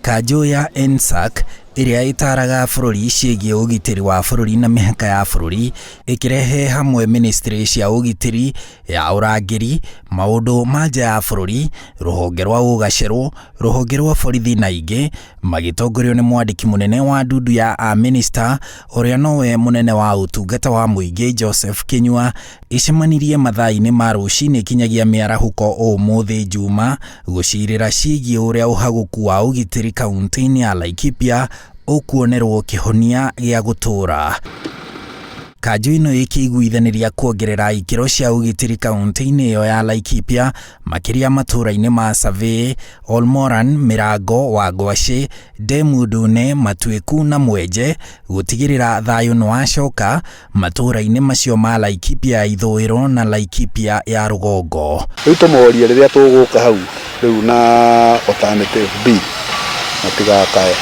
Kanjũ ya NSAC ĩrĩa ĩtaaraga bũrũri ciĩgiĩ ũgitĩri wa bũrũri na mĩhaka ya bũrũri, ĩkĩrehe hamwe ministry cia ũgitĩri, ya ũrangĩri, maũndũ ma nja ya bũrũri, rũhonge rwa ũgacerwo, rũhonge rwa borithi na ingĩ, magĩtongorio nĩ mwandĩki mũnene wa ndundu ya amĩnĩsta ũrĩa nowe mũnene wa ũtungata wa mũingĩ Joseph Kinyua, icemanirie mathaa-inĩ ma rũcinĩ kinyagia mĩarahũko ũmũthĩ Juma gũcirĩra ciĩgiĩ ũrĩa ũhagũku wa ũgitĩri kaunti-inĩ ya Laikipia ũkuonerwo kĩhonia gĩa gũtũũra. Kanjũ ĩno ĩkĩiguithanĩria kuongerera ikĩro cia ũgitĩri kaunti-inĩ ĩyo ya Laikipia makĩria matũũra-inĩ ma Survey, Olmoran, Mĩrango, Wangwacĩ, Ndemu Ndune, Matuĩku na Mwenje gũtigĩrĩra thayũ nĩwacoka matũũra-inĩ macio ma Laikipia ya ithũĩro na Laikipia ya rũgongo. Rĩu tũmorie rĩrĩa tũgũka hau rĩu na alternative B matigakae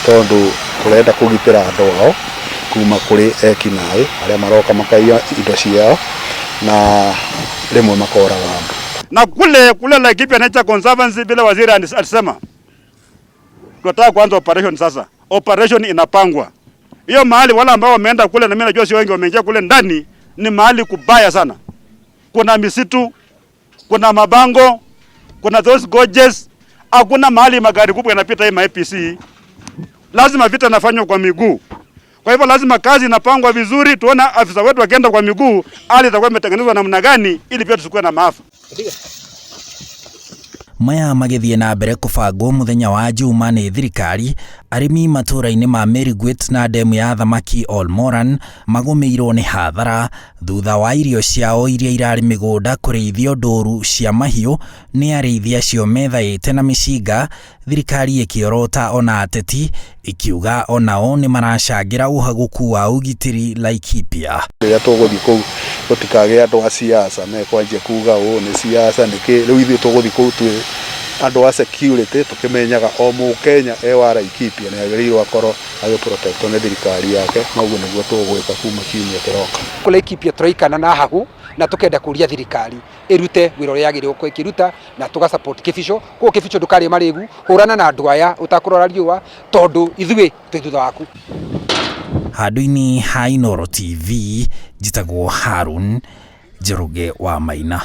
tondũ tũrenda kũgitĩra andũ ao kuma kũrĩ ekinaĩ arĩa maroka makaiya indo ciao na rĩmwe makoraga andũ. Na kule kule Laikipia Nature Conservancy vile waziri alisema tunataka kuanza operation sasa. Operation inapangwa. Hiyo mahali wale ambao wameenda kule na mimi najua sio wengi wameingia kule ndani, ni mahali kubaya sana. Kuna misitu, kuna mabango, kuna those gorges, hakuna mahali magari kubwa yanapita hii ma APC. Lazima vita nafanywa kwa miguu. Kwa hivyo lazima kazi inapangwa vizuri, tuona afisa wetu akienda kwa miguu, hali itakuwa imetengenezwa namna gani ili pia tusikuwe na maafa. Maya magĩthiĩ na mbere kũbangwo mũthenya wa Juma nĩ thirikari, arĩmi matũũra-inĩ ma Meriguit na ndemu ya thamaki Olmoran magũmĩirwo nĩ hathara thutha wa irio ciao iria irarĩ mĩgũnda kũrĩithio ndũru cia mahiũ nĩ arĩithi acio methaĩte na mĩcinga, thirikari ĩkĩorota ona ateti ikiuga onao nĩ maracangĩra ũhagũku wa ũgitĩri Laikipia. Rĩrĩa tũgũthiĩ kũu gũtikagĩe andũ a siasa mekwanjia kuga ũũ nĩ siasa nĩkĩ. Rĩu ithuĩ tũgũthiĩ kũu twĩ andũ a security tũkĩmenyaga o mũkenya e wa Laikipia nĩ agĩrĩirwo akorwo agĩprotectwo nĩ thirikari yake, na ũguo nĩguo tũgwĩka kuma kiumia kĩroka. Kũ Laikipia tũraikana na hahu na tukenda kũria thirikari ĩrute wĩra ũrĩa yagĩrĩirwo gũkorwo ĩkĩruta na tũga support Kĩbico. Koguo Kĩbico ndũkarĩe marĩgu, hũrana na andũ aya ũtakũrora riũa tondũ ithuĩ twĩ thutha waku. Handũ-inĩ ha Inooro TV, njĩtagwo Harun Njoroge wa Maina.